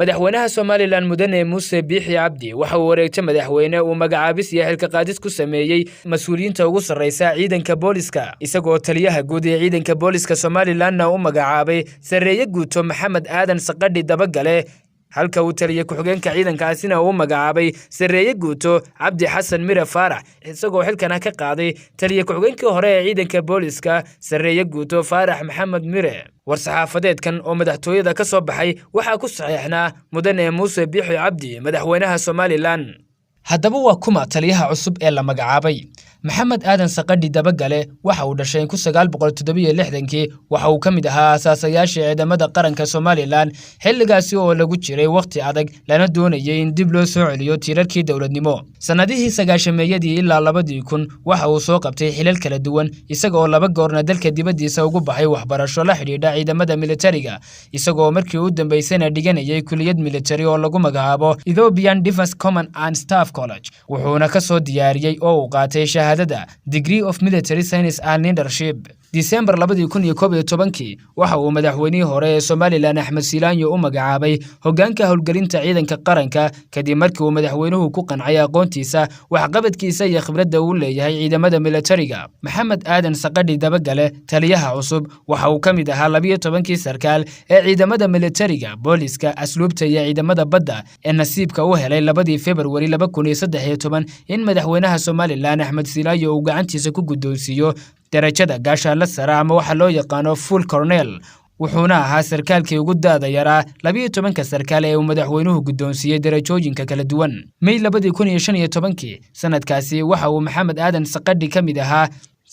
Madaxweynaha Somalilan Mudane Muuse Biixi Cabdi waxa uu wareegtay madaxweyne uu magacaabis iyo xilka qaadis ku sameeyey mas-uuliyiinta ugu sarreysa ciidanka booliska, isagoo taliyaha guud ee ciidanka booliska Somalilanna u magacaabay sarreeye guuto Maxamed Aadan Saqadhi Dabagale, halka uu taliye ku-xigeenka ciidankaasina uu magacaabay sarreeye guuto Cabdi Xasan Mire Faarax, isagoo xilkana ka qaaday taliye ku-xigeenkii hore ee ciidanka booliska sarreeye guuto Faarax Maxamed Mire. War-saxaafadeedkan oo madaxtooyada ka soo baxay waxaa ku saxeexnaa Mudane Muuse Biixi Cabdi, madaxweynaha Somalilan. Haddaba waa kuma taliyaha cusub ee la magacaabay? Maxamed Aadan Saqadhi Dabagale waxa uu dhashay 1967-kii. Waxa uu ka mid ahaa aasaasayaashii ciidamada qaranka Somalilan, xilligaasi oo lagu jiray wakhti adag lana doonayay in dib loo soo celiyo tiirarkii dowladnimo. Sannadihii sagaashameeyadii ilaa 2000 waxa uu soo qabtay xilal kala duwan, isaga oo laba goorna dalka dibaddiisa ugu baxay waxbarasho la xidhiidha ciidamada militariga, isagoo markii u dambaysana dhiganayay kuliyad militari oo lagu magacaabo Ethiopian Defence Command and Staff College, wuxuuna ka soo diyaariyey oo uu qaatay shahaadada Degree of Military Science and Leadership. Disembar 2011-kii waxa uu madaxweynihii hore ee Somalilan Axmed Silaanyo u magacaabay hoggaanka howlgelinta ciidanka qaranka, kadib markii uu madaxweynuhu ku qancay aqoontiisa, waxqabadkiisa iyo khibradda uu leeyahay ciidamada militariga. Maxamed Aadan Saqadhi Dabagale, taliyaha cusub, waxa uu ka mid ahaa 12-kii sarkaal ee ciidamada militariga, booliska, asluubta iyo ciidamada badda ee nasiibka u helay 2-dii Februari 2013 in madaxweynaha Somalilan Axmed Silaanyo uu gacantiisa ku guddoonsiiyo darajada gaashaanle sare ama waxa loo yaqaano full colonel, wuxuuna ahaa sarkaalkii ugu daada yaraa 12-ka sarkaal ee uu madaxweynuhu guddoonsiiyey darajooyinka kala duwan. May 2015-kii sanadkaasi waxa uu Maxamed Aadan Saqadhi ka mid ahaa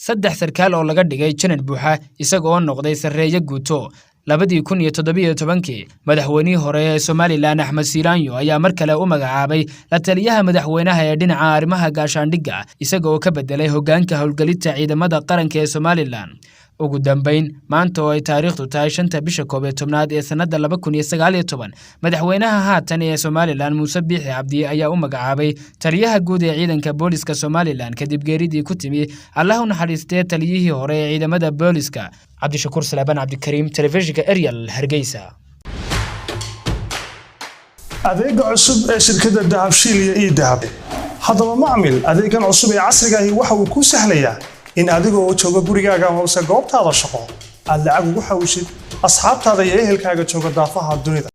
3 sarkaal oo laga dhigay janan buuxa, isaga oo noqday sarreeye guuto. 2017-kii madaxweynihii hore ee Somalilan Axmed Silaanyo ayaa mar kale u magacaabay la taliyaha madaxweynaha ee dhinaca arrimaha gaashaandhigga, isaga oo ka bedelay hoggaanka howlgelinta ciidamada qaranka ee Somalilan. Ugu dambayn, maanta oo ay taariikhdu tahay 5-ta bisha 11-aad ee sannadda 2019, madaxweynaha haatan ee Somalilan Muuse Biixi Cabdi ayaa u magacaabay taliyaha guud ee ciidanka booliska Somalilan, kadib geeridii ku timi, Allah u naxariistee, taliyihii hore ee ciidamada booliska. Cabdishakuur Salaabaan Cabdikariim, telefishinka Eryal, Hargeysa. Adeega cusub ee shirkadda Dahabshiil iyo eDahab. Haddaba macmil, adeegan cusub ee casriga ahi waxa uu kuu sahlayaa in adigoo jooga gurigaaga hoose goobtaada shaqo aad lacag ugu xawishid asxaabtaada iyo ehelkaaga jooga daafaha dunida.